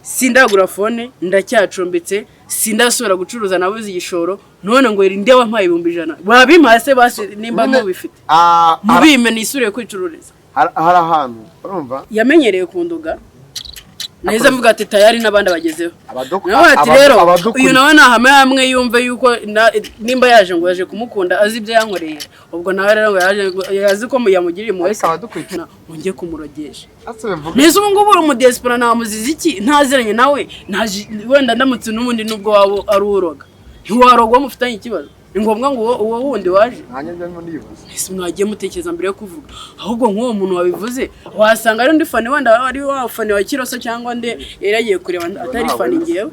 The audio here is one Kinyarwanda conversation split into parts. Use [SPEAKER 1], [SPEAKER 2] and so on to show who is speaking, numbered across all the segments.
[SPEAKER 1] Sindagura phone, ndacyacumbitse, sindasubira gucuruza, nabuze igishoro. None ngo nde wampaye 100,000? Wabimpaye se basi nimba
[SPEAKER 2] Nyine,
[SPEAKER 1] mubifite?
[SPEAKER 2] Ah,
[SPEAKER 1] Mubime nisubire kwicururiza.
[SPEAKER 2] Hari ahantu urumva
[SPEAKER 1] Yamenyereye kunduga nahise mvuga ati tayari n'abandi bagezeho. Nawe ati rero uyu nawe nahame hamwe yumve yuko nimba yaje ngo yaje kumukunda azi ibyo yankoreye, ubwo nawe rero ngo yaje yazi ko yamugiriye impuhwe
[SPEAKER 2] Ariko abadukurikira
[SPEAKER 1] ngo njye kumurogesha.
[SPEAKER 2] Ase bivuga
[SPEAKER 1] Neza ubu ngubu uri umudiyasipora, namuziza iki ntaziranye nawe? Wenda ndamutse n'ubundi nubwo waba ari uroga, ntiwarogwa mufitanye ikibazo, ni ngombwa ngo uwo wundi waje?
[SPEAKER 2] Nanjye ndimo ndibaza.
[SPEAKER 1] Ese mwagiye mutekereza mbere yo kuvuga? Ahubwo nk'uwo muntu wabivuze wasanga ari undi fani, wenda ari wa fani wa Kiroso cyangwa nde, yari yagiye kureba atari fani ngewe.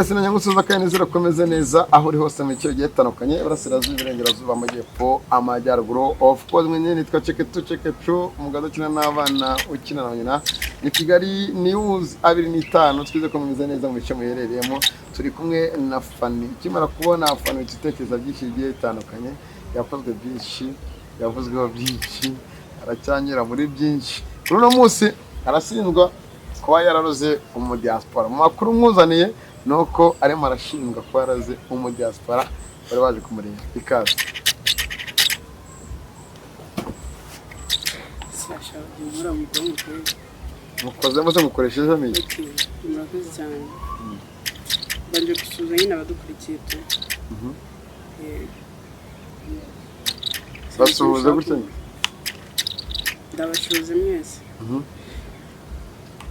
[SPEAKER 2] Ese na nyagusuza kandi nizera ko umeze neza aho uri hose mu bice bigiye bitandukanye, iburasirazuba, iburengerazuba, amajyepfo, amajyaruguru. Of course mwenyewe nitwa Ceketu Cekecu, umugabo ukina n'abana, ukina na nyina. Ni Kigali News 25. Twize ko mumeze neza mu bice muherereyemo. Turi kumwe na Fanny. Ukimara kubona Fanny uhita utekereza byinshi bigiye bitandukanye. Yakozwe byinshi, yavuzweho byinshi, aracyanyura muri byinshi. Kuri uno munsi arashinjwa kuba yararoze umudiaspora. Mu makuru nkuzaniye ni uko arimo arashinjwa kuba yararoze umudiaspora bari baje kumureba. Ikaze.
[SPEAKER 1] Sasha, nkora mu bwonko pe.
[SPEAKER 2] Mukoze muze mukoresheje amiye.
[SPEAKER 1] Okay, murakoze cyane. Mbanje gusuhuza nyine abadukurikiye tu.
[SPEAKER 2] Basuhuze gutya nyine.
[SPEAKER 1] Ndabashuhuze mwese.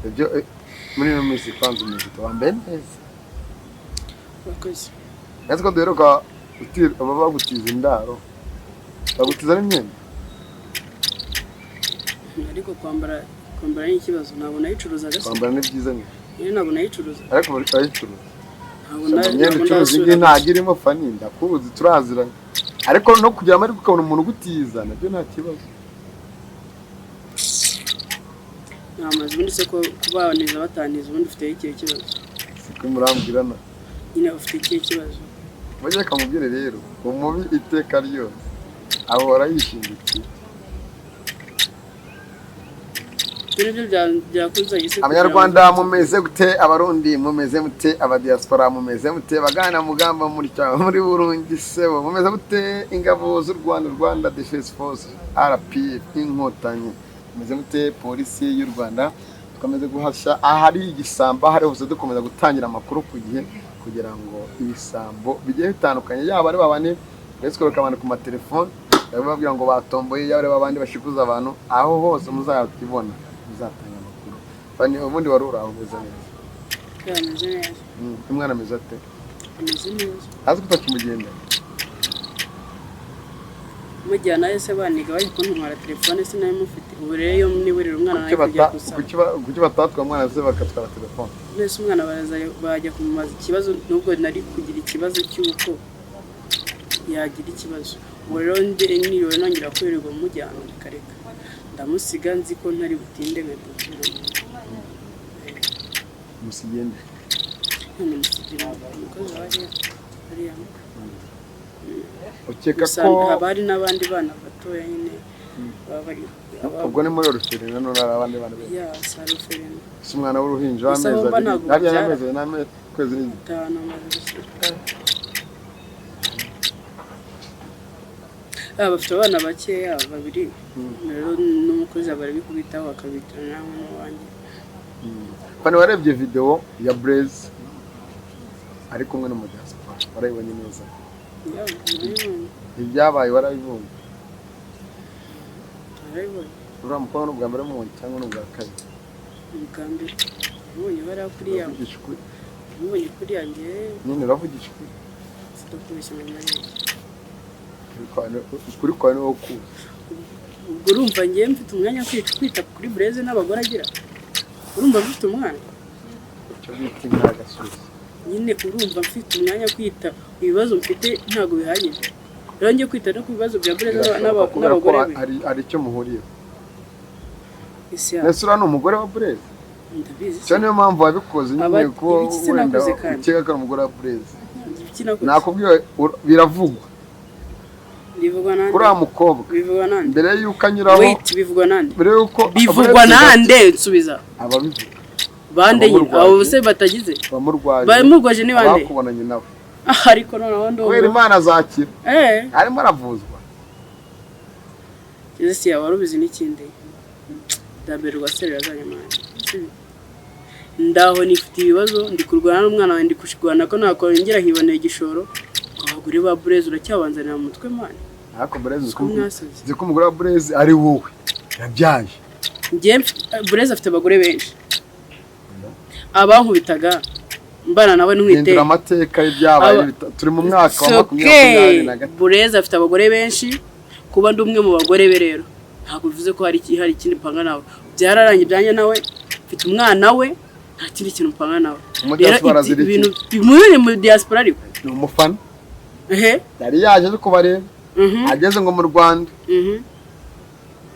[SPEAKER 2] Ibyo muri ino minsi kwanza umuziki wambaye neza.
[SPEAKER 1] Murakoze.
[SPEAKER 2] Ese ko duheruka baba bagutiza indaro, bagutiza n'imyenda?
[SPEAKER 1] Ariko kwambara ni ikibazo, ntabwo nayicuruzaga se.
[SPEAKER 2] Kwambara ni byiza nyine.
[SPEAKER 1] Nyine ntabwo nayicuruza.
[SPEAKER 2] Ariko barayicuruza.
[SPEAKER 1] Ntabwo
[SPEAKER 2] Imyenda
[SPEAKER 1] ntabwo
[SPEAKER 2] icuruza
[SPEAKER 1] ndasubira.
[SPEAKER 2] indi ntabwo irimo. Fanny, ndakuzi, turaziranye, ariko no kugira amahirwe ukabona umuntu ugutiza nabyo nta kibazo.
[SPEAKER 1] Nta mazi ubundi se ko kubaniza bataniza, ubundi ufite ikihe kibazo?
[SPEAKER 2] Siko murambwirana.
[SPEAKER 1] Nyine ufite ikihe kibazo?
[SPEAKER 2] Mujye kamubwire rero, umubi iteka ryose ahora yishingikiye.
[SPEAKER 1] Ibyo nibyo byakuzanye se kugira ngo-
[SPEAKER 2] Abanyarwanda mumeze gute? Abarundi mumeze mute? Abadiaspora mumeze mute? Bagana mugamba muri muri Burundi sebo mumeze mute? Ingabo z'u Rwanda, Rwanda Defense Force, RPF, Inkotanyi, mumeze mute? Polisi y'u Rwanda, dukomeze guhashya ahari igisambo ahari hose, dukomeza gutangira amakuru ku gihe kugira ngo ibisambo bigiye bitandukanye, yaba ari babandi besikoruka abantu ku matelefone bababwira ngo batomboye, yaba ari babandi bashikuza abantu, aho hose muzakibona muzatanga amakuru. Fanny, ubundi wari uri aho umeze neza?
[SPEAKER 1] Ya, ameze neza.
[SPEAKER 2] Umwana ameze ate?
[SPEAKER 1] Ameze neza.
[SPEAKER 2] Azi ko utakimugenda?
[SPEAKER 1] Mujyana se baniga bari kuntwara telefone, sinari mufite. Ubu rero iyo niburira umwana
[SPEAKER 2] Kuki
[SPEAKER 1] nawe kujya gusaba.
[SPEAKER 2] Kuki batatwara umwana se bagatwara telefone?
[SPEAKER 1] Mbese umwana baraza bajya kumumaza ikibazo, nubwo nari kugira ikibazo cy'uko yagira ikibazo. Ubu rero niriwe nongera kwirirwa mujyana, reka reka, ndamusiga nzi ko ntari butinde nkahita nsubira mu rugo.
[SPEAKER 2] Musigende?
[SPEAKER 1] None musigira umukozi wa hariya hariya.
[SPEAKER 2] Ukeka
[SPEAKER 1] Gusa
[SPEAKER 2] ko
[SPEAKER 1] haba hari n'abandi bana batoya nyine baba bari
[SPEAKER 2] Ubwo ni muri orphelinat none hari abandi bana benshi?
[SPEAKER 1] Ya, saruferina.
[SPEAKER 2] Si umwana w'uruhinja
[SPEAKER 1] Gusa
[SPEAKER 2] w'amezi
[SPEAKER 1] bomba
[SPEAKER 2] 2
[SPEAKER 1] ntabwo
[SPEAKER 2] hariya
[SPEAKER 1] babyara.
[SPEAKER 2] n'amezi 2 n'amezi kwezi n'igice.
[SPEAKER 1] 5 amaze gushyira. Ah, bafite abana bakeya babiri rero, n'umukozi aba ari kubitaho akabitana nawe n'uwanjye.
[SPEAKER 2] Fanny, warebye video ya Blaise ari kumwe n'umudiaspora, warayibonye neza?
[SPEAKER 1] Ya, narabibonye.
[SPEAKER 2] Ibyabaye warabibonye?
[SPEAKER 1] Narabibonye.
[SPEAKER 2] Uriya mukobwa ni ubwa mbere mubonye cyangwa ni ubwa kabiri?
[SPEAKER 1] Ubwa mbere nabonye bariya kuriya.
[SPEAKER 2] Uravugisha ukuri?
[SPEAKER 1] Nabonye kuriya ngewe.
[SPEAKER 2] Nyine uravugisha ukuri.
[SPEAKER 1] Sidakubeshya ngo narebe.
[SPEAKER 2] Ukuri kwawe ni wowe ukuzi.
[SPEAKER 1] Ubwo urumva ngewe mfite umwanya wo kwita kuri Bureze n'abagore agira? Urumva mfite umwana?
[SPEAKER 2] Icyo bita inka y'agasuzi.
[SPEAKER 1] Nyine urumva mfite umwanya wo kwita ibibazo mfite ntabwo bihagije, rero njye kwita no ku bibazo bya Bureze
[SPEAKER 2] Birashoboka kubera ko
[SPEAKER 1] n'abagore be.
[SPEAKER 2] hari icyo muhuriyeho.
[SPEAKER 1] Ese ya
[SPEAKER 2] Ese uriya ni umugore wa Blaise?
[SPEAKER 1] Ndabizi se.
[SPEAKER 2] Cyo niyo mpamvu wabikoze nyine, ko
[SPEAKER 1] Ibiki se
[SPEAKER 2] wenda
[SPEAKER 1] nakoze kandi?
[SPEAKER 2] ukeka ko ari umugore wa Blaise.
[SPEAKER 1] Ibiki nakoze?
[SPEAKER 2] Nakubwiye, biravugwa.
[SPEAKER 1] Bivugwa nande?
[SPEAKER 2] Uriya mukobwa
[SPEAKER 1] Bivugwa nande?
[SPEAKER 2] mbere y'uko anyuraho,
[SPEAKER 1] Wait, bivugwa nande?
[SPEAKER 2] mbere y'uko
[SPEAKER 1] Bivugwa nande? Nsubiza.
[SPEAKER 2] Ababivuga.
[SPEAKER 1] Bande nyine?
[SPEAKER 2] Abamurwaje.
[SPEAKER 1] Abo se batagize
[SPEAKER 2] Abamurwaje.
[SPEAKER 1] Bamurwaje ni bande?
[SPEAKER 2] Abakubonanye nawe.
[SPEAKER 1] Ah, ariko noneho ndumva.
[SPEAKER 2] Kubera Imana azakira. Arimo aravuzwa.
[SPEAKER 1] Kize si yawe wari ubizi n'ikindi ndambere rwaserera azanyamana. Ndaho nifite ibibazo, ndi kurwana n'umwana wawe, ndi kurwana ko nakongera nkibonera igishoro. Ngo abagore ba Burezi uracyabanzanira mu mutwe, man.
[SPEAKER 2] Ariko Burezi,
[SPEAKER 1] Ko mwasaze.
[SPEAKER 2] uzi ko umugore wa Burezi ari wowe yabyaye?
[SPEAKER 1] Njye Burezi afite abagore benshi, abankubitaga mbana nawe ntwite.
[SPEAKER 2] Hindura amateka y'ibyabaye. Turi mu mwaka wa 2023.
[SPEAKER 1] Burezi afite abagore benshi. Kuba ndi umwe mu bagore be rero ntabwo bivuze ko hari ikindi mpanga nawe. Byararangiye ibyanjye nawe, mfite umwana we, nta kindi kintu mpanga nawe.
[SPEAKER 2] Mu
[SPEAKER 1] Rero
[SPEAKER 2] diaspora azira iki?
[SPEAKER 1] ibintu bimubere mu diaspora ariko.
[SPEAKER 2] Ni umufana.
[SPEAKER 1] Ehe.
[SPEAKER 2] Yari yaje aje kubareba. Ageze ngo mu Rwanda,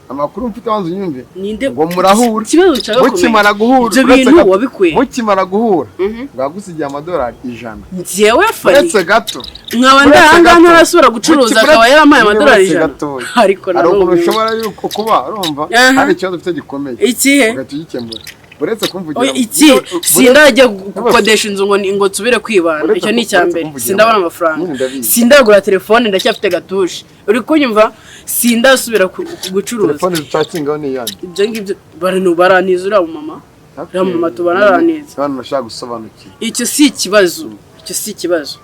[SPEAKER 2] amakuru mfite, wanze unyumve,
[SPEAKER 1] Ninde?
[SPEAKER 2] ngo murahura.
[SPEAKER 1] Ikibazo nshaka kumenya,
[SPEAKER 2] Mukimara guhura,
[SPEAKER 1] ibyo
[SPEAKER 2] uretse
[SPEAKER 1] bintu
[SPEAKER 2] gato,
[SPEAKER 1] wabikuye?
[SPEAKER 2] mukimara guhura ngo yagusigiye amadolari 100.
[SPEAKER 1] Njyewe Fani?
[SPEAKER 2] Uretse gato.
[SPEAKER 1] Nkaba
[SPEAKER 2] Uretse
[SPEAKER 1] ndahangaha
[SPEAKER 2] gato.
[SPEAKER 1] ntarasubira gucuruza, akaba yarampaye
[SPEAKER 2] Nyine
[SPEAKER 1] amadolari
[SPEAKER 2] uretse
[SPEAKER 1] 100?
[SPEAKER 2] gatoya.
[SPEAKER 1] Ariko
[SPEAKER 2] Hari ukuntu
[SPEAKER 1] narumiwe.
[SPEAKER 2] ushobora yuko kuba urumva
[SPEAKER 1] Aha.
[SPEAKER 2] hari ikibazo ufite gikomeye,
[SPEAKER 1] Ikihe?
[SPEAKER 2] ugahita ugikemura uretse kumvugira.
[SPEAKER 1] Oya, iki sindajya gukodesha inzu ngo nsubire kwibana. Icyo ni icya
[SPEAKER 2] Uretse
[SPEAKER 1] mbere.
[SPEAKER 2] kumvugira
[SPEAKER 1] Sindabona
[SPEAKER 2] ngo-
[SPEAKER 1] amafaranga.
[SPEAKER 2] Nyine ndabizi.
[SPEAKER 1] Sindagura telefone, ndacyafite gatushe, uri kunyumva? Sindasubira gucuruza.
[SPEAKER 2] Telefone zicakingaho ni iyande?
[SPEAKER 1] Ibyo ngibyo baraniza uriya mumama, uriya mumama tubana araniza.
[SPEAKER 2] Hano nashaka gusobanukirwa.
[SPEAKER 1] Icyo si ikibazo, icyo si ikibazo.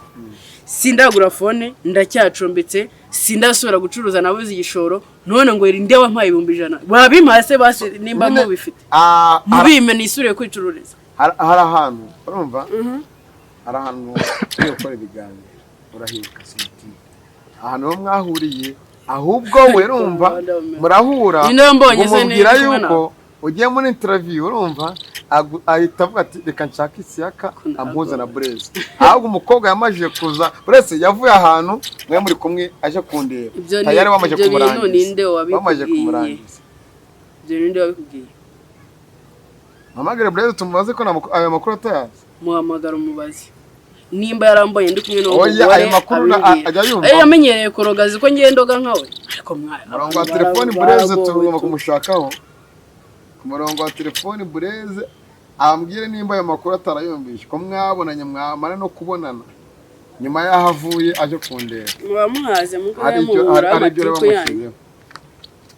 [SPEAKER 1] Sindagura phone, ndacyacumbitse, sindasubira gucuruza, nabuze igishoro. None ngo nde wampaye 100,000? Wabimpaye se basi nimba
[SPEAKER 2] Nyine,
[SPEAKER 1] mubifite?
[SPEAKER 2] Ah,
[SPEAKER 1] Mubime nisubire kwicururiza.
[SPEAKER 2] Hari ahantu urumva, hari ahantu uri gukora ibiganiro urahibuka sonatube, ahantu ho mwahuriye, ahubwo we urumva murahura,
[SPEAKER 1] Ninde wambonye se?
[SPEAKER 2] umubwira
[SPEAKER 1] Ni kumwe
[SPEAKER 2] yuko ugiye muri interview, urumva ahita avuga ati reka nshake isiyaka ampuze na Burezi. Ahubwo umukobwa yamajije kuza, Burezi yavuye ahantu mwe muri kumwe aje kundeba. Tayari bamaze
[SPEAKER 1] Ibyo bintu
[SPEAKER 2] kumurangiza.
[SPEAKER 1] ninde
[SPEAKER 2] Bamaze
[SPEAKER 1] wabikubwiye?
[SPEAKER 2] kumurangiza.
[SPEAKER 1] Ibyo ninde wabikubwiye?
[SPEAKER 2] Mpamagare Burezi tumubaze ko ayo makuru atayazi.
[SPEAKER 1] Muhamagara umubaze nimba yarambonye ndi kumwe n'uwo
[SPEAKER 2] Oya,
[SPEAKER 1] mugore.
[SPEAKER 2] ayo makuru
[SPEAKER 1] Abimbwira.
[SPEAKER 2] ajya yumva.
[SPEAKER 1] Eh, yamenyereye kuroga, azi ko ngiye ndoga nkawe, ariko mwana
[SPEAKER 2] Umurongo wa telefoni Bureze tugomba kumushakaho ku murongo wa telefoni. Bureze ambwire nimba ayo makuru atarayumvishe, ko mwabonanye, mwamara no kubonana nyuma y'aho avuye aje kundeba.
[SPEAKER 1] Muba muhaze muko
[SPEAKER 2] Hari ibyo
[SPEAKER 1] muhura
[SPEAKER 2] hari ibyo rero
[SPEAKER 1] amatiku yanyu.
[SPEAKER 2] bamushyizeho.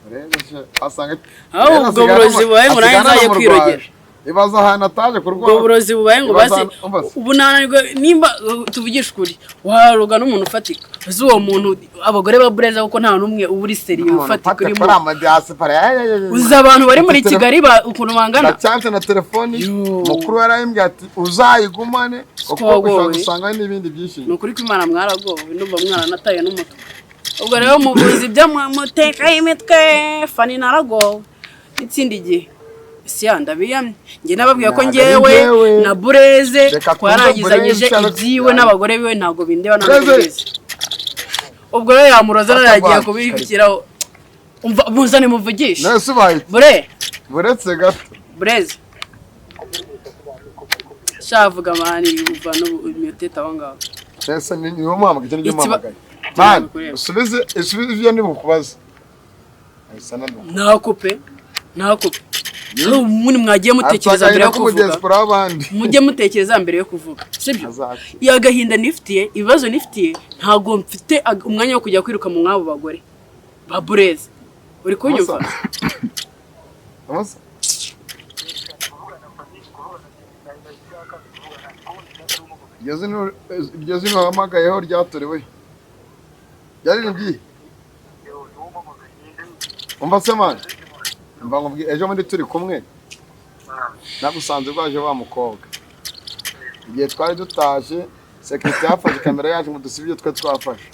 [SPEAKER 2] Bureze se asanga
[SPEAKER 1] Aho
[SPEAKER 2] rero
[SPEAKER 1] ubwo
[SPEAKER 2] asigaye
[SPEAKER 1] burozi bubaye ngo nanjye
[SPEAKER 2] asigaye
[SPEAKER 1] nzajye
[SPEAKER 2] anamurwaje.
[SPEAKER 1] kwirogera.
[SPEAKER 2] Ibaza ahantu ataje kurwara.
[SPEAKER 1] Ubwo burozi bubaye ngo
[SPEAKER 2] Ibaza
[SPEAKER 1] basi
[SPEAKER 2] umva se.
[SPEAKER 1] ubu nananirwa. Nimba tuvugisha ukuri, waroga n'umuntu ufatika, uzi uwo muntu abagore ba Bureza, kuko nta n'umwe uba uri sérieux
[SPEAKER 2] Umuntu
[SPEAKER 1] ufatika
[SPEAKER 2] ufata
[SPEAKER 1] urimo.
[SPEAKER 2] kuri amadiaspora.
[SPEAKER 1] Uzi abantu bari muri Kigali ukuntu bangana?
[SPEAKER 2] Ndacyafite na telefoni.
[SPEAKER 1] Yo.
[SPEAKER 2] Mukuru yarambwiye ati uzayigumane kuko
[SPEAKER 1] Twagowe.
[SPEAKER 2] ushobora gusanga n'ibindi byinshi.
[SPEAKER 1] Ni ukuri ko Imana mwaragowe, ndumva mwana nataye n'umutwe. Ubwo rero mubuzi ibyo muteka imitwe, Fani naragowe n'ikindi gihe siya ndabiyamye. Njye nababwiye ko
[SPEAKER 2] Ntabwo ari
[SPEAKER 1] njyewe
[SPEAKER 2] njyewe.
[SPEAKER 1] na Bureze
[SPEAKER 2] Reka twumve
[SPEAKER 1] twarangizanyije.
[SPEAKER 2] Bureze cyangwa-
[SPEAKER 1] Ibyiwe n'abagore biwe ntabwo bindeba, ntabwo
[SPEAKER 2] Bureze.
[SPEAKER 1] mbizi. Ubwo rero yamuroza nawe yagiye
[SPEAKER 2] Atavanze.
[SPEAKER 1] kubishyiraho. Umva, muzane muvugishe.
[SPEAKER 2] None ubaye iki?
[SPEAKER 1] Bure.
[SPEAKER 2] Buretse gato.
[SPEAKER 1] Bureze shavuga man, uva n'umuteta aho ngaho.
[SPEAKER 2] Ese ni niwe umuhamagaye cyangwa
[SPEAKER 1] Ikiba-
[SPEAKER 2] umuhamagaye man?
[SPEAKER 1] Kureba.
[SPEAKER 2] Usubize ibyo ndi bukubaze, ahise anaduka.
[SPEAKER 1] Ntakupe, ntakupe. Ubundi mwagiye mutekereza mbere yo kuvuga.
[SPEAKER 2] Diaspora w'abandi.
[SPEAKER 1] Mujye mutekereza mbere yo kuvuga, sibyo?
[SPEAKER 2] Azakira.
[SPEAKER 1] Iyo agahinda nifitiye, ibibazo nifitiye, ntabwo mfite umwanya wo kujya kwiruka mu mwabo bagore ba Bureze, uri kunyumva?
[SPEAKER 2] Musa. Iryo zina wahamagayeho ryatorewe ryaririmbye. Umva se man, umva nkubwire, ejo bundi turi kumwe nagusanze rwaje wa mukobwa, igihe twari dutaje sécurité yafashe kamera yacu ngo dusibe ibyo twari twafashe.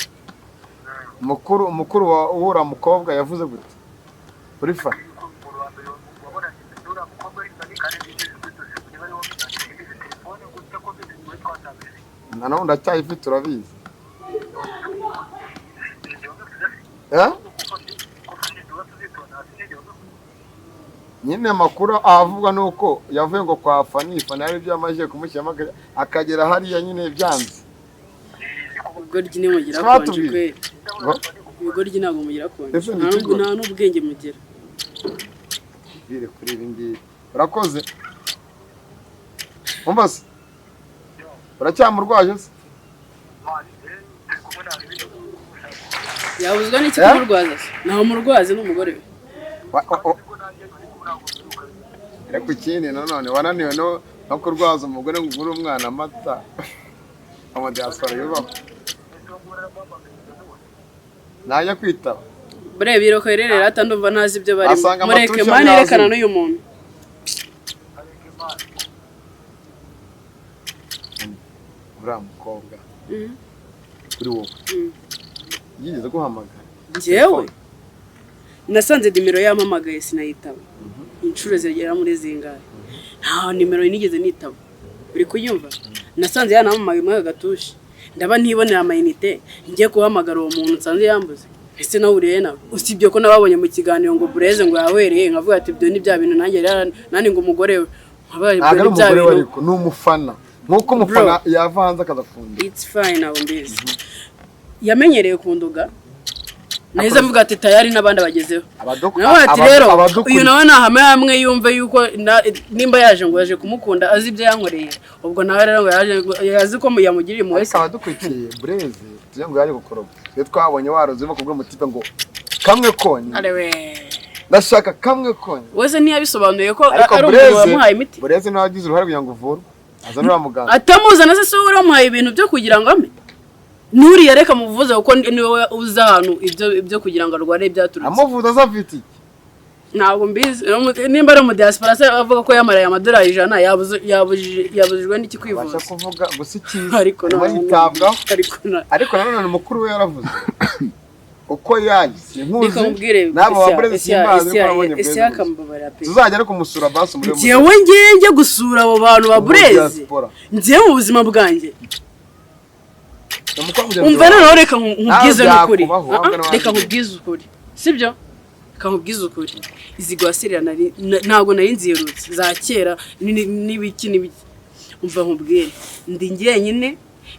[SPEAKER 2] Umukuru wa uriya mukobwa yavuze gute kuri fa? Na none ndacyayifite, urabizi. Eh? Nyine amakuru ahavugwa ni uko yavuye ngo kwa Fani, Fani hari ibyo yamaze kumushyiramo akagera hariya nyine byanze.
[SPEAKER 1] Ubwo ryi nimugira konje
[SPEAKER 2] Twatubwiye.
[SPEAKER 1] kweri.
[SPEAKER 2] Ngo-
[SPEAKER 1] Ibigoryi ntabwo mugira konje.
[SPEAKER 2] Ese ni
[SPEAKER 1] Nta
[SPEAKER 2] ikigoryi?
[SPEAKER 1] Nta n'ubwenge mugira.
[SPEAKER 2] Bire kuri ibi ngibi, urakoze. Umva se, uracyamurwaje se?
[SPEAKER 1] Yabuzwa n'iki
[SPEAKER 2] Eh?
[SPEAKER 1] kumurwaza se? Ntawe murwaze n'umugore we.
[SPEAKER 2] Ariko ikindi nanone wananiwe no kurwaza umugore ngo ugure umwana amata, amadiaspora yubaho najya kwitaba.
[SPEAKER 1] Buriya biro kerere rata, ndumva ntazi ibyo barimo.
[SPEAKER 2] Asanga
[SPEAKER 1] Mureke
[SPEAKER 2] amatusha
[SPEAKER 1] mani
[SPEAKER 2] ntazi.
[SPEAKER 1] yerekana n'uyu muntu.
[SPEAKER 2] Uriya mukobwa kuri wowe yigeze guhamagara?
[SPEAKER 1] Njyewe nasanze nimero yampamagaye sinayitaba inshuro zigera muri zingahe. Nta nimero nigeze nitaba, uri kuyumva? Nasanze yanampamagaye muri aka gatushi, ndaba ntibonera amayinite ngiye guhamagara uwo muntu nsanze yambuze. Ese nawe uriye nawe? Usibye ko nababonye mu kiganiro ngo Bureze ngo yawereye, nkavuga ati ibyo ni bya bintu nanjye rero nani ngo umugore we nkavuga ati,
[SPEAKER 2] Ntabwo
[SPEAKER 1] ibyo
[SPEAKER 2] ari
[SPEAKER 1] ni bya
[SPEAKER 2] umugore we,
[SPEAKER 1] bintu.
[SPEAKER 2] ariko ni umufana, nk'uko umufana yava hanze akazafunda.
[SPEAKER 1] It's fine, ntabwo mbizi. Yamenyereye kunduga nahise mvuga ati tayari n'abandi bagezeho. Nawe ati rero uyu nawe nahame hamwe yumve yuko nimba yaje ngo yaje kumukunda azi ibyo yankoreye, ubwo nawe rero ngo yaje yazi ko yamugiriye impuhwe
[SPEAKER 2] Ariko
[SPEAKER 1] se.
[SPEAKER 2] Abadukurikiye, Bureze tugira ngo yaje gukoropa, iyo twabonye waroze urimo kubwira umutipe ngo kamwe konyine.
[SPEAKER 1] Arewe.
[SPEAKER 2] Ndashaka kamwe konyine.
[SPEAKER 1] Wese ntiyabisobanuye ko
[SPEAKER 2] Ariko
[SPEAKER 1] ari umuntu
[SPEAKER 2] Bureze
[SPEAKER 1] wamuhaye imiti.
[SPEAKER 2] Bureze nawe wagize uruhare kugira ngo uvurwe, azane uriya muganga.
[SPEAKER 1] Atamuzana se, si wowe wamuhaye ibintu byo kugira ngo ame nuriya? Reka muvuze kuko niwe uzi ahantu ibyo kugira ngo arware byaturutse.
[SPEAKER 2] Amuvuza aza afite iki?
[SPEAKER 1] Ntabwo mbizi nimba ari umudiaspora se avuga ko yamaraye amadolari 100, yabujijwe n'iki
[SPEAKER 2] Abasha
[SPEAKER 1] kwivuza?
[SPEAKER 2] kuvuga gusa icyiza
[SPEAKER 1] Ariko
[SPEAKER 2] arimo yitabwaho.
[SPEAKER 1] Ariko
[SPEAKER 2] Ariko nanone mukuru we yaravuze uko yaje sinkuzi.
[SPEAKER 1] Reka nkubwire.
[SPEAKER 2] N'abo ba Bureze simbazi, ariko nabonye
[SPEAKER 1] Ese
[SPEAKER 2] Bureze gusa.
[SPEAKER 1] akambabarira pe.
[SPEAKER 2] Tuzajya no kumusura basi muri
[SPEAKER 1] Njyewe ngiye njye gusura abo bantu ba
[SPEAKER 2] Muri
[SPEAKER 1] Bureze?
[SPEAKER 2] diaspora.
[SPEAKER 1] Njyewe mu buzima bwanjye
[SPEAKER 2] Ni umukobwa mugenzi
[SPEAKER 1] umva
[SPEAKER 2] wawe.
[SPEAKER 1] noneho reka nkubwize
[SPEAKER 2] Nawe
[SPEAKER 1] n'ukuri.
[SPEAKER 2] byakubaho,
[SPEAKER 1] Ah, ah,
[SPEAKER 2] wabwa n'abandi.
[SPEAKER 1] reka nkubwize ukuri, sibyo? Reka nkubwize ukuri, izi gwasirira ntabwo nari nziherutse za kera n'ibiki n'ibiki. Umva nkubwire, ndi njyenyine.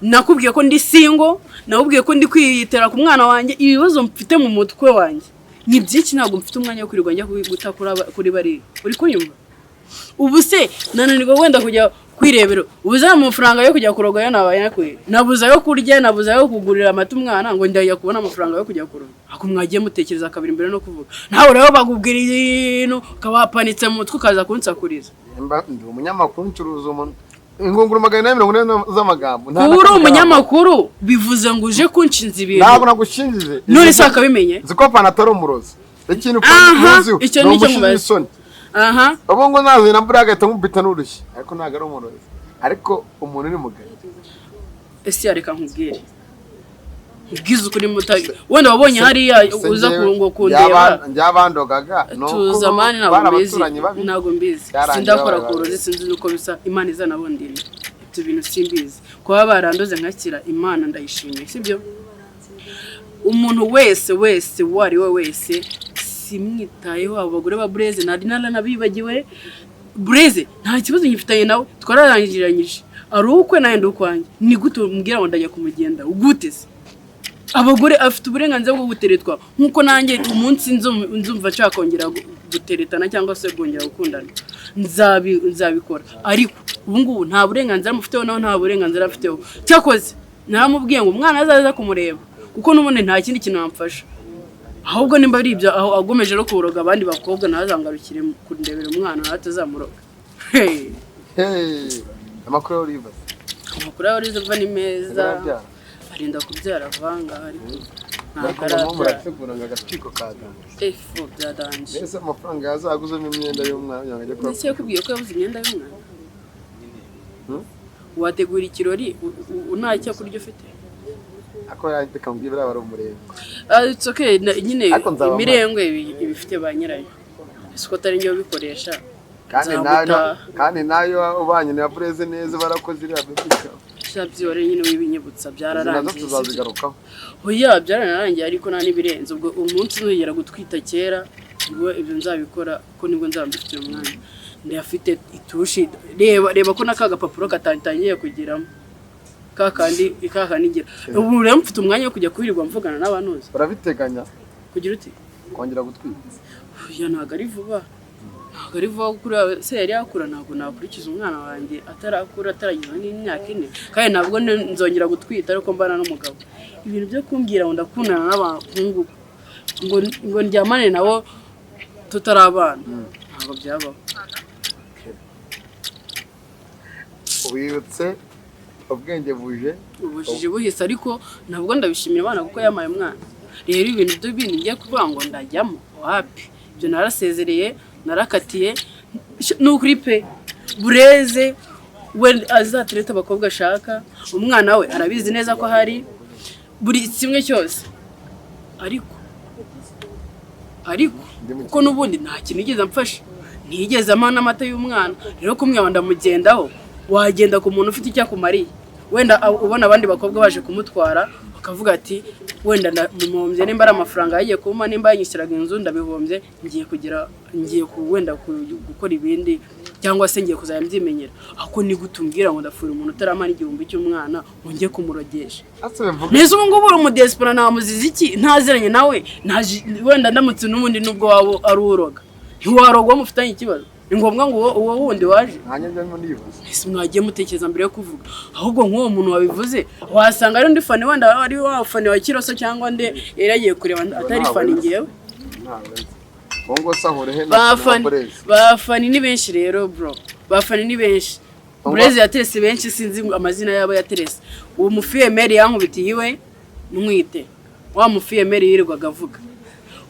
[SPEAKER 1] Nakubwiye ko ndi single, nakubwiye ko ndi kwiyitera ku mwana wanjye. Ibibazo mfite mu mutwe wanjye ni byinshi, ntabwo mfite umwanya wo kwirirwa njya guta kuri bariya, uri kunyumva? Ubu se nananirwa wenda kujya kwirebera ubuze amafaranga yo kujya kuroga? Yo nabaye nakuye, nabuze ayo kurya, nabuze ayo kugurira amata umwana, ngo ndajya kubona amafaranga yo kujya kuroga? Ako mwagiye mutekereza kabiri mbere no kuvuga. Nawe rero bakubwira ibintu ukaba wapanitse mu mutwe ukaza kunsakuriza.
[SPEAKER 2] Mba ndi umunyamakuru, ncuruza umuntu ingunguru 840 z'amagambo. Nta
[SPEAKER 1] Kuba
[SPEAKER 2] na
[SPEAKER 1] uri
[SPEAKER 2] kamwe.
[SPEAKER 1] umunyamakuru bivuze ngo uje kunshinza ibintu?
[SPEAKER 2] Ntabwo nagushinjije.
[SPEAKER 1] None se wakabimenye?
[SPEAKER 2] Nzi ko Fana atari umurozi, ikintu
[SPEAKER 1] Aha,
[SPEAKER 2] muziho
[SPEAKER 1] icyo
[SPEAKER 2] ni
[SPEAKER 1] nicyo
[SPEAKER 2] umushizi
[SPEAKER 1] nkubaza.
[SPEAKER 2] w'isoni.
[SPEAKER 1] Aha.
[SPEAKER 2] Ubu ngo nazi na buriya agahita nkubita n'urushyi, ariko ntabwo ari umurozi, ariko umuntu ni mugari.
[SPEAKER 1] Ese yareka nkubwire, nkubwize ukuri, muta wenda wabonye hariya
[SPEAKER 2] Se
[SPEAKER 1] uza
[SPEAKER 2] njyewe
[SPEAKER 1] ngo kundeba.
[SPEAKER 2] Njyabandogaga ni uko
[SPEAKER 1] Tuza mani,
[SPEAKER 2] bari
[SPEAKER 1] ntabwo mbizi.
[SPEAKER 2] abaturanyi babi.
[SPEAKER 1] Ntabwo mbizi.
[SPEAKER 2] Byarangiye
[SPEAKER 1] Sindakora
[SPEAKER 2] babaye
[SPEAKER 1] ku burozi, sinzi nuko bisa. Imana izanabundira ibyo bintu simbizi. Kuba barandoze nkakira, Imana ndayishimiye, sibyo? Umuntu wese wese uwo ari we wese simwitayeho. Abo bagore ba Bureze nari naranabibagiwe. Bureze nta kibazo ngifitanye nawe, twararangiranyije, ari ukwe nawe ndi ukwanjye. Ni gute umbwira ngo ndajya kumugenda? Gute se? Abagore afite uburenganzira bwo guteretwa nk'uko nanjye umunsi nzumva nshaka kongera guteretana cyangwa se kongera gukundana nzabikora, ariko ubu ngubu nta burenganzira mufiteho, nawe nta burenganzira afiteho. Cyakoze naramubwiye ngo umwana azaza kumureba, kuko n'ubundi nta kindi kintu yamfasha. Ahubwo nimba ari ibyo, aho agomeje no kuroga abandi bakobwa, ntazangarukire kundebera umwana, nawe atazamuroga. Hey.
[SPEAKER 2] Hey, amakuru ya Oliver?
[SPEAKER 1] Amakuru ya Oliver ni meza.
[SPEAKER 2] Arabyara?
[SPEAKER 1] Arinda kubyara avanga, ariko ntabwo
[SPEAKER 2] Ariko mama
[SPEAKER 1] arabyara.
[SPEAKER 2] Murategura ngo agaciko kadanje.
[SPEAKER 1] Efu byadanje.
[SPEAKER 2] Mbese amafaranga yazaguzemo imyenda y'umwana kugira ngo ajye
[SPEAKER 1] Ndetse
[SPEAKER 2] kuba
[SPEAKER 1] yakubwiye ko yabuze imyenda y'umwana?
[SPEAKER 2] Hmm?
[SPEAKER 1] Wategura ikirori nta cyo kurya ufite?
[SPEAKER 2] Ako reka mbwire, buriya bari umurenge.
[SPEAKER 1] Ah, it's okay, nyine
[SPEAKER 2] Ariko nzaba
[SPEAKER 1] imirengwe ibifite ba nyirayo, ese ko atari njye ubikoresha?
[SPEAKER 2] Kandi nayo
[SPEAKER 1] Nzagutaha.
[SPEAKER 2] Kandi nayo ubanye na Bureze neza, barakoze iriya baby shower.
[SPEAKER 1] Sha byihore nyine, wibinyibutsa.
[SPEAKER 2] Izi nazo
[SPEAKER 1] Byararangiye, sibyo?
[SPEAKER 2] tuzazigarukaho.
[SPEAKER 1] Oya, byaranarangiye, ariko nta n'ibirenze. Ubwo umunsi nzongera gutwita kera ubwo ibyo nzabikora, ko nibwo nzaba mbifitiye umwanya. Ndayafite itushi, reba reba ko n'aka gapapuro katangiye kugeramo. Kakandi kakandi ngira ubu rero mfite umwanya wo kujya kwirirwa mvugana n'abantuzi.
[SPEAKER 2] Urabiteganya?
[SPEAKER 1] Kugira uti?
[SPEAKER 2] Kongera gutwita.
[SPEAKER 1] Oya, ntabwo ari vuba, ntabwo ari vuba kuko uriya se yari yakura. Ntabwo nakurikiza umwana wanjye atarakura, atarageza n'imyaka 4, kandi ntabwo nzongera gutwita ariko mbana n'umugabo. Ibintu byo kumbwira ngo ndakundana n'abahungu ngo ndyamane nabo tutarabana, ntabwo byabaho.
[SPEAKER 2] Wibutse ubwenge buje.
[SPEAKER 1] Ubujiji buhise, ariko ntabwo ndabishimira Imana kuko yamaye umwana. Rero ibintu byo bindi ngiye kuvuga ngo ndajyamo, wapi, ibyo narasezereye, narakatiye. Ni ukuri pe, Bureze we azatereta abakobwa ashaka, umwana we arabizi neza ko ahari buri kimwe cyose, ariko kuko n'ubundi nta kintu yigeze amfasha, ntiyigeze ampa n'amata y'umwana. Rero kumwe ndamugendaho, wagenda ku muntu ufite icyo akumariye, wenda ubona abandi bakobwa baje kumutwara bakavuga ati wenda ndamuhombye, nimba ari amafaranga yagiye kumpa, nimba yanyishyuraga inzu ndabihombye, ngiye kugira ngiye wenda gukora ibindi cyangwa se ngiye kuzajya mbyimenyera. Ariko ni gute umbwira ngo ndafura umuntu utarampa n'igihumbi cy'umwana ngo njye kumurogesha?
[SPEAKER 2] Ase bivuga.
[SPEAKER 1] Mbese ubu ngubu uri umudiyasipora, namuziza iki ntaziranye nawe? Wenda ndamutse n'ubundi nubwo waba ari uroga, ntiwarogwa mufitanye ikibazo, ni ngombwa ngo uwo wundi waje?
[SPEAKER 2] Ntanjye ndimo nibaza.
[SPEAKER 1] Ese mwagiye mutekereza mbere yo kuvuga? Ahubwo nk'uwo muntu wabivuze wasanga ari undi fani, wenda ari wa fani wa Kiroso cyangwa nde yari yagiye kureba, atari fani ngewe.
[SPEAKER 2] Ntabwo nzi uwo ngo se ahure he na
[SPEAKER 1] Bafani
[SPEAKER 2] Bureze?
[SPEAKER 1] Bafani ni benshi rero bro, bafani ni benshi. Bureze yaterese benshi, sinzi amazina yabo yaterese. Uwo mufiyemeri yankubitiye iwe ntwite, wa mufiyemeri yirirwaga avuga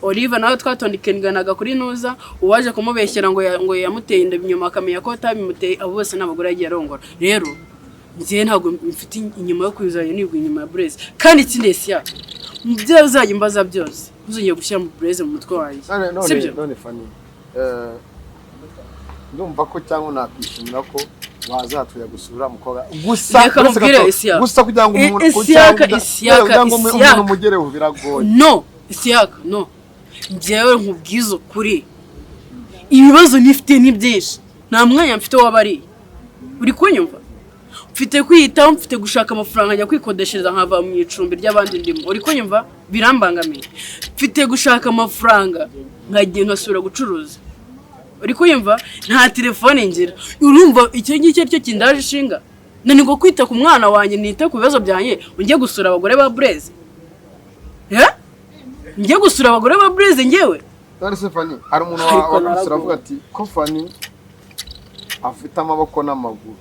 [SPEAKER 1] Olive nawe twatondekanaga kuri nuza, uwaje kumubeshyera ngo ngo yamuteye inda, inyuma akamenya ko atabimuteye. Abo bose ni abagore yagiye arongora. Rero njyewe ntabwo mfite inyuma yo kuzajya nibwa inyuma ya Bureze. Kandi ikindi, siya mu byo uzajya umbaza byose, ntuzongere gushyira mu Bureze mu mutwe wanjye.
[SPEAKER 2] None none
[SPEAKER 1] Sibyo?
[SPEAKER 2] None Fani, ndumva ko cyangwa nakwishimira ko wazatuya gusura umukobwa gusa.
[SPEAKER 1] Reka
[SPEAKER 2] Uretse
[SPEAKER 1] nkubwire,
[SPEAKER 2] gato,
[SPEAKER 1] Isiyaka.
[SPEAKER 2] gusa kugira ngo umuntu
[SPEAKER 1] Isiyaka, Isiyaka,
[SPEAKER 2] kugira ngo umuntu
[SPEAKER 1] Isiyaka.
[SPEAKER 2] umugereho biragoye.
[SPEAKER 1] No, Isiyaka, no, njyewe nkubwize ukuri, ibibazo nifite ni byinshi, nta mwanya mfite w'abariya. Uri kunyumva? Mfite kwiyitaho, mfite gushaka amafaranga njya kwikodeshereza nkava mu icumbi ry'abandi ndimo. Uri kunyumva? Birambangamiye. Mfite gushaka amafaranga nkajya nkasubira gucuruza. Uri kunyumva? Nta telefone ngira. Urumva icyo ngicyo aricyo kindaje ishinga? Nanirwa kwita ku mwana wanjye, nita ku bibazo byanjye, njye gusura abagore ba Bureze? Eh? Njye gusura abagore ba Bureze ngewe?
[SPEAKER 2] None se Fani, hari umuntu
[SPEAKER 1] Ariko
[SPEAKER 2] wagarutse
[SPEAKER 1] naragowe.
[SPEAKER 2] aravuga ati ko Fani afite amaboko n'amaguru,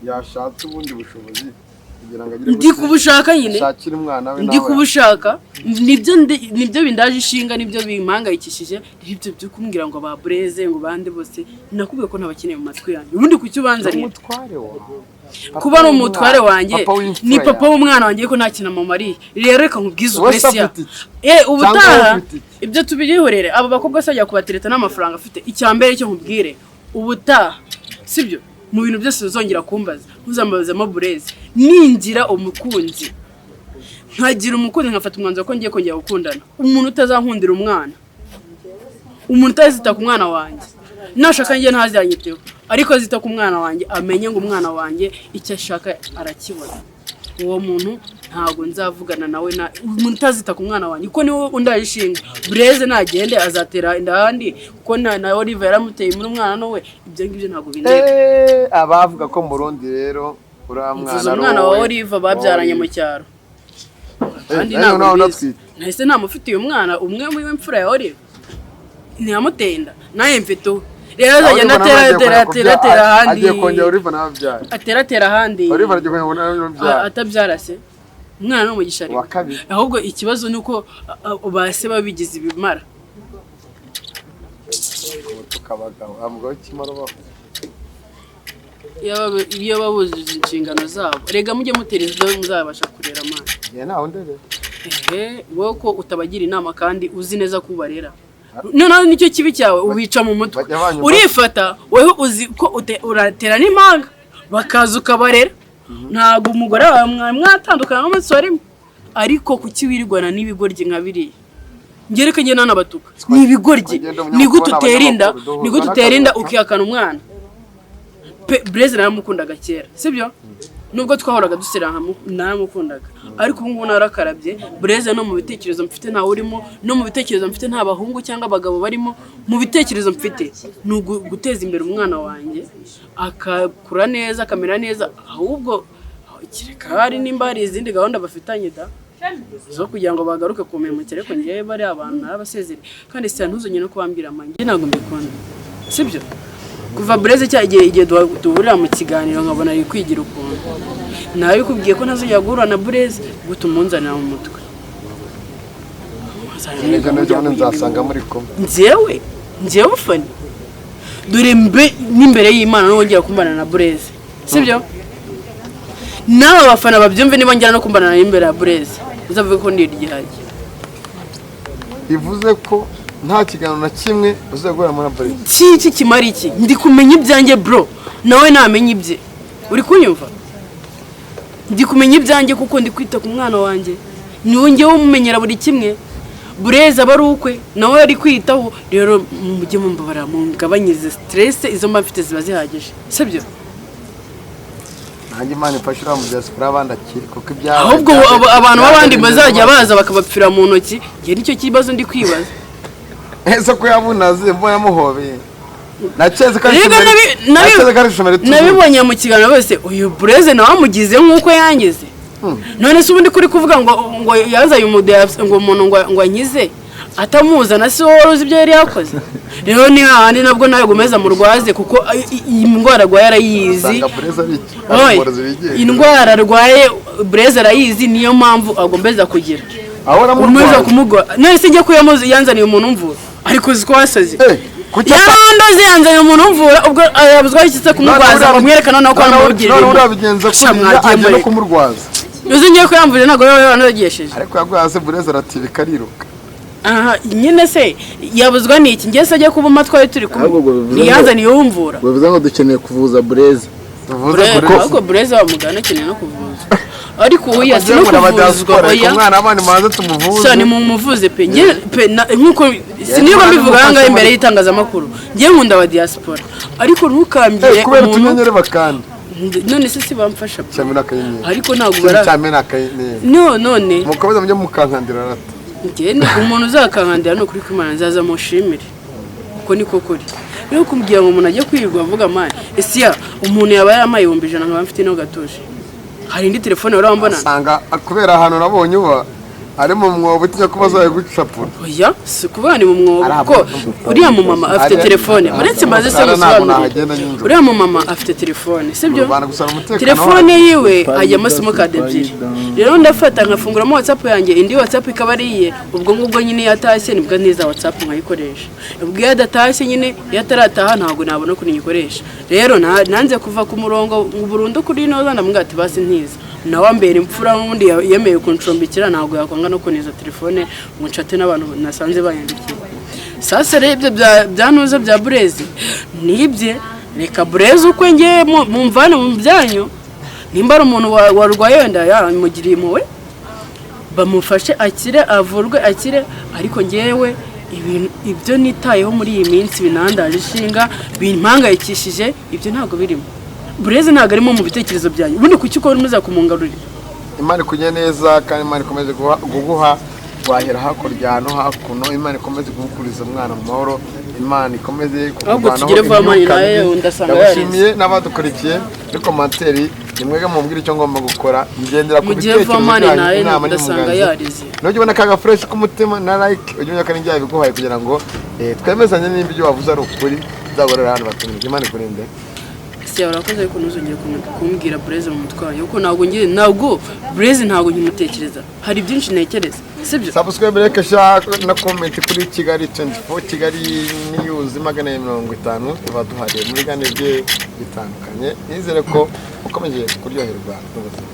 [SPEAKER 2] yashatse ubundi bushobozi kugira ngo agire
[SPEAKER 1] Ndi kubushaka nyine.
[SPEAKER 2] ashakire umwana we
[SPEAKER 1] Ndi
[SPEAKER 2] nawe.
[SPEAKER 1] kubushaka, nibyo nibyo bindaje ishinga, nibyo bimpangayikishije. Nibyo byo kumbwira ngo ba Bureze, ngo bande bose, nakubwiye ko ntabakeneye mu matwi yanjye. Ubundi kuki ubanzanira?
[SPEAKER 2] Umutware wawe.
[SPEAKER 1] Kuba ari umutware wanjye,
[SPEAKER 2] Papa w'imfura
[SPEAKER 1] ni papa
[SPEAKER 2] yawe.
[SPEAKER 1] w'umwana wanjye, ko nta kintu amumariye. Rero reka nkubwize
[SPEAKER 2] Wowe se
[SPEAKER 1] ukuri, siya.
[SPEAKER 2] afite iki?
[SPEAKER 1] Ubutaha
[SPEAKER 2] Cyangwa wowe ufite iki?
[SPEAKER 1] ibyo tubirihorere. Abo bakobwa se ajya kubatereta n'amafaranga afite? Icya mbere cyo nkubwire, ubutaha sibyo, mu bintu byose uzongera kumbaza ntuzambazemo Bureze. Ningira umukunzi, nkagira umukunzi, nkafata umwanzuro ko ngiye kongera gukundana, umuntu utazankundira umwana, umuntu utazita ku mwana wanjye, nashaka njye ntazanyiteho ariko azita ku mwana wanjye, amenye ngo umwana wanjye icyo ashaka arakibona, uwo muntu ntabwo nzavugana nawe. Na umuntu utazita ku mwana wanjye, kuko niwe undaje ishinga. Bureze nagende azatera inda ahandi, kuko na Olive yaramuteye muri umwana we. Ibyo ngibyo ntabwo bindeba.
[SPEAKER 2] Abavuga ko mu Burundi rero uriya mwana
[SPEAKER 1] Mvuze
[SPEAKER 2] ari
[SPEAKER 1] umwana wa
[SPEAKER 2] uwowe.
[SPEAKER 1] Olive babyaranye mu cyaro, kandi
[SPEAKER 2] nawe
[SPEAKER 1] ntabwo
[SPEAKER 2] nawe
[SPEAKER 1] mbizi.
[SPEAKER 2] unatwite.
[SPEAKER 1] Nahise ntamufitiye umwana umwe muri mfura ya Olive, ntiyamuteye inda, nawe mfite uwe. Rero azagenda
[SPEAKER 2] Olive nawe
[SPEAKER 1] atera
[SPEAKER 2] agiye
[SPEAKER 1] atera
[SPEAKER 2] kongera
[SPEAKER 1] atera atera ahandi.
[SPEAKER 2] Agiye kongera Olive nawe abyara.
[SPEAKER 1] Atera atera ahandi.
[SPEAKER 2] Olive agiye kongera nawe abyara.
[SPEAKER 1] Atabyara se? Umwana ni umugisha ariko.
[SPEAKER 2] Uwa kabiri.
[SPEAKER 1] Ahubwo ikibazo ni uko ba se babigize ibimara.
[SPEAKER 2] Tukabagabo abagabo kimara baho.
[SPEAKER 1] Iyo babujije inshingano zabo. Rega mujye mutera izo muzabasha kurera amana.
[SPEAKER 2] Njye ntawe ndere.
[SPEAKER 1] Ehe, wowe ko utabagira inama kandi uzi neza ko ubarera, noneho nicyo kibi cyawe, ubica mu mutwe.
[SPEAKER 2] Bajya banyumva.
[SPEAKER 1] Urifata wowe uzi ko uratera n'impanga bakaza ukabarera. Ntabwo umugore wawe mwari mwatandukana n'umunsi wa rimwe, ariko kuki wirirwana n'ibigoryi nka biriya? Njye reka njye nanabatuka, ni ibigoryi.
[SPEAKER 2] Twagenda umunyamakuru
[SPEAKER 1] Ni gute utera inda?
[SPEAKER 2] n'abanyamakuru
[SPEAKER 1] Ni gute utera inda
[SPEAKER 2] duhuza
[SPEAKER 1] ukihakana umwana? Pe Blaise naramukundaga kera, sibyo? Nubwo twahoraga dusera, naramukundaga, ariko ubu ngubu narakarabye. Bureze no mu bitekerezo mfite ntawe urimo, no mu bitekerezo mfite nta bahungu cyangwa abagabo barimo. Mu bitekerezo mfite ni guteza imbere umwana wanjye, akakura neza, akamera neza. Ahubwo kereka hari nimba hari izindi gahunda bafitanye da zo kugira ngo bagaruke ku mirimo, ariko ngewe bari abantu narabasezereye. Kandi si ntuzongere no kubambwira amanjye, ntabwo mbikunda, sibyo? Kuva Bureze cya igihe duhurira mu kiganiro nkabona ari kwigira ukuntu, nabikubwiye ko ntazongera guhura na Bureze gutuma umunzanira mu mutwe.
[SPEAKER 2] Ejo n'ejo bundi nzasanga muri kumwe.
[SPEAKER 1] Njyewe Fani, dore mbe n'imbere y'Imana, nongera kumbana na Bureze, sibyo? N'aba bafana babyumve, niba ngera no kumbana n'imbere ya Bureze, uzavuge ko ndi iryihage.
[SPEAKER 2] Bivuze ko nta kiganiro na kimwe uzagura muri Bureze?
[SPEAKER 1] Iki kimara iki? Ndi kumenya ibyanjye, bro, nawe namenya ibye. Uri kunyumva? Ndi kumenya ibyanjye kuko ndi kwita ku mwana wanjye, niwe ngewe umumenyera buri kimwe. Bureze aba ari ukwe, nawe ari kwitaho. Rero mujye mumbabarira, mugabanyirize stress, izo mba mfite ziba zihagije, sibyo?
[SPEAKER 2] Nanjye Imana ifashe uriya mu diaspora abandi akiri, kuko ibyabaye
[SPEAKER 1] Ahubwo abantu b'abandi bazajya baza bakabapfira mu ntoki, njye nicyo kibazo ndi kwibaza.
[SPEAKER 2] Ese ko yabunaze mbona yamuhobeye, nakeze ko ari
[SPEAKER 1] Rega
[SPEAKER 2] nakeze ko ari ishomeri tuzi.
[SPEAKER 1] Nabibonye mu kiganiro bose, uyu Bureze nawe amugize nk'uko yangize. None se ubundi kuri kuvuga ngo yazanye ngo umuntu ngo ankize atamuzana, si wowe wari uzi ibyo yari yakoze? Rero ni hahandi nabwo nawe gumeza murwaze, kuko iyi ndwara arwaye arayizi.
[SPEAKER 2] Usanga Bureze ari iki, ari
[SPEAKER 1] Oye,
[SPEAKER 2] umworozi wigenga.
[SPEAKER 1] Indwara arwaye Bureze arayizi, niyo mpamvu agombeza kugira
[SPEAKER 2] Ahora
[SPEAKER 1] umeza
[SPEAKER 2] amurwaza.
[SPEAKER 1] kumugwa. None se njye ko yamuzi, yanzaniye umuntu umvura, ariko uzi ko wasaze?
[SPEAKER 2] Eh, kuki
[SPEAKER 1] Yarandoze, yanzaniye umuntu umvura, ubwo yabuzwa iki se kumurwaza ngo mwereke noneho ko
[SPEAKER 2] None
[SPEAKER 1] amubwira?
[SPEAKER 2] urabigenza
[SPEAKER 1] Sha,
[SPEAKER 2] kuriya
[SPEAKER 1] mwagiye
[SPEAKER 2] ajya no kumurwaza.
[SPEAKER 1] Uzi ngiye ko yamvuje, ntabwo yaba yaranogesheje.
[SPEAKER 2] Ariko yaguye hasi, Bureze aratibika ariruka.
[SPEAKER 1] Aha nyine se yabuzwa n'iki? Ngiye se ajya kuba twari turi kumwe?
[SPEAKER 3] Ahubwo ubwo bivuze ngo-
[SPEAKER 1] Ntiyanzaniye umvura.
[SPEAKER 3] Bivuze ngo dukeneye kuvuza Bureze.
[SPEAKER 2] Tuvuze Bureze.
[SPEAKER 1] Ahubwo Bureze wamugana akeneye no kuvuzwa, ariko oya, si no
[SPEAKER 2] Kugira ngo
[SPEAKER 1] kuvuzwa.
[SPEAKER 2] abadiaspora, reka
[SPEAKER 1] Oya.
[SPEAKER 2] umwana abana mubanze tumuvuze.
[SPEAKER 1] Sha, ni mumuvuze pe. Njye pe nkuko sinirwa mbivuga aha ngaha imbere y'itangazamakuru, njye nkunda aba diaspora, ariko ntukambwire
[SPEAKER 2] Eh, kubera
[SPEAKER 1] umuntu
[SPEAKER 2] utunyenyeri bakanda.
[SPEAKER 1] None se si bamfasha pe?
[SPEAKER 2] Cyane n'akanyenyeri.
[SPEAKER 1] Ariko ntabwo
[SPEAKER 2] Ikintu
[SPEAKER 1] bara
[SPEAKER 2] cya mbere ni akanyenyeri.
[SPEAKER 1] No none
[SPEAKER 2] Mukomeze mujye mukankandira rata.
[SPEAKER 1] Njye ni umuntu uzakankandira, ni ukuri kw'Imana nzaza mushimire, kuko niko kuri. Rero kumbwira ngo umuntu ajye kwirirwa avuga, mani ese ya umuntu yaba yarampaye 100,000 nkaba mfite ino gatuje, hari indi telefone wari wambona?
[SPEAKER 2] Usanga kubera ahantu nabonye uba ari mu mwobo, utinya ko bazayigucapura.
[SPEAKER 1] Oya, si ukuvuga ni mu mwobo,
[SPEAKER 2] Ari
[SPEAKER 1] kuko uriya mumama afite telefone, uretse mbaze se
[SPEAKER 2] Ari ntabwo
[SPEAKER 1] ngusobanurire.
[SPEAKER 2] nahagenda nijoro.
[SPEAKER 1] Uriya mumama afite telefone, sibyo?
[SPEAKER 2] Mu Rwanda gusaba umutekano.
[SPEAKER 1] Telefone yiwe hajyamo simukadi ebyiri. Rero ndafata nkafunguramo WhatsApp yanjye, indi WhatsApp ikaba ari iye. Ubwo ngubwo nyine iyo atashye nibwo niza WhatsApp nkayikoresha. Ubwo iyo adatashye nyine, iyo atarataha, ntabwo nabona ukuntu nyikoresha. Rero nanze kuva ku murongo burundu kuri inoza, ndamubwira ati basi ntiza. Nawe ambera imfura, n'ubundi yemeye kuncumbikira, ntabwo yakwanga no kuniza telefone ngo ncate n'abantu nasanze banyandikiye. Sasa rero ibyo bya ntuza bya Burezi nibye, reka Burezi ukwe, ngewe mumvane mu byanyu. Nimba ari umuntu warwaye, wenda yamugiriye impuhwe, bamufashe akire, avurwe akire. Ariko ngewe ibintu ibyo nitayeho muri iyi minsi binandaje ishinga, bimpangayikishije, ibyo ntabwo birimo. Burezi ntabwo arimo mu bitekerezo byanyu. Ubundi kuki uko muza kumungarurira?
[SPEAKER 2] Imana ikujye neza, kandi Imana ikomeze kuguha wahera hakurya no hakuno. Imana ikomeze kugukuriza umwana mu mahoro, Imana ikomeze
[SPEAKER 1] Ahubwo
[SPEAKER 2] kukuvanaho
[SPEAKER 1] tugere vuba, Mani,
[SPEAKER 2] imyuka
[SPEAKER 1] nawe
[SPEAKER 2] mibi.
[SPEAKER 1] ndasanga
[SPEAKER 2] Ndagushimiye n'abadukurikiye muri commentaire, ni mwebwe mumbwira icyo ngomba gukora, ngendera ku
[SPEAKER 1] Mu gihe
[SPEAKER 2] bitekerezo
[SPEAKER 1] vuba, Mani,
[SPEAKER 2] byanyu,
[SPEAKER 1] nawe
[SPEAKER 2] inama
[SPEAKER 1] ndasanga
[SPEAKER 2] n'inyunganizi.
[SPEAKER 1] yarize.
[SPEAKER 2] Nujya ubona akaga fresh k'umutima na like, ujye umenya ko ari njye biguhaye, kugira ngo twemezanye nimba ibyo wavuze ari ukuri, nzagorora ahantu batumira. Imana ikurinde.
[SPEAKER 1] Si urakoze, ariko ntuzongere kumbwira Bureze mu mutwe wanjye, kuko ntabwo ngiye, ntabwo Bureze ntabwo nkimutekereza, hari byinshi ntekereza, sibyo?
[SPEAKER 2] Subscribe, like, share na comment kuri Kigali 24, Kigali News 250. Tuba duhariye mu biganiro bigiye bitandukanye. Nizere ko ukomeje kuryoherwa n'ubuzima.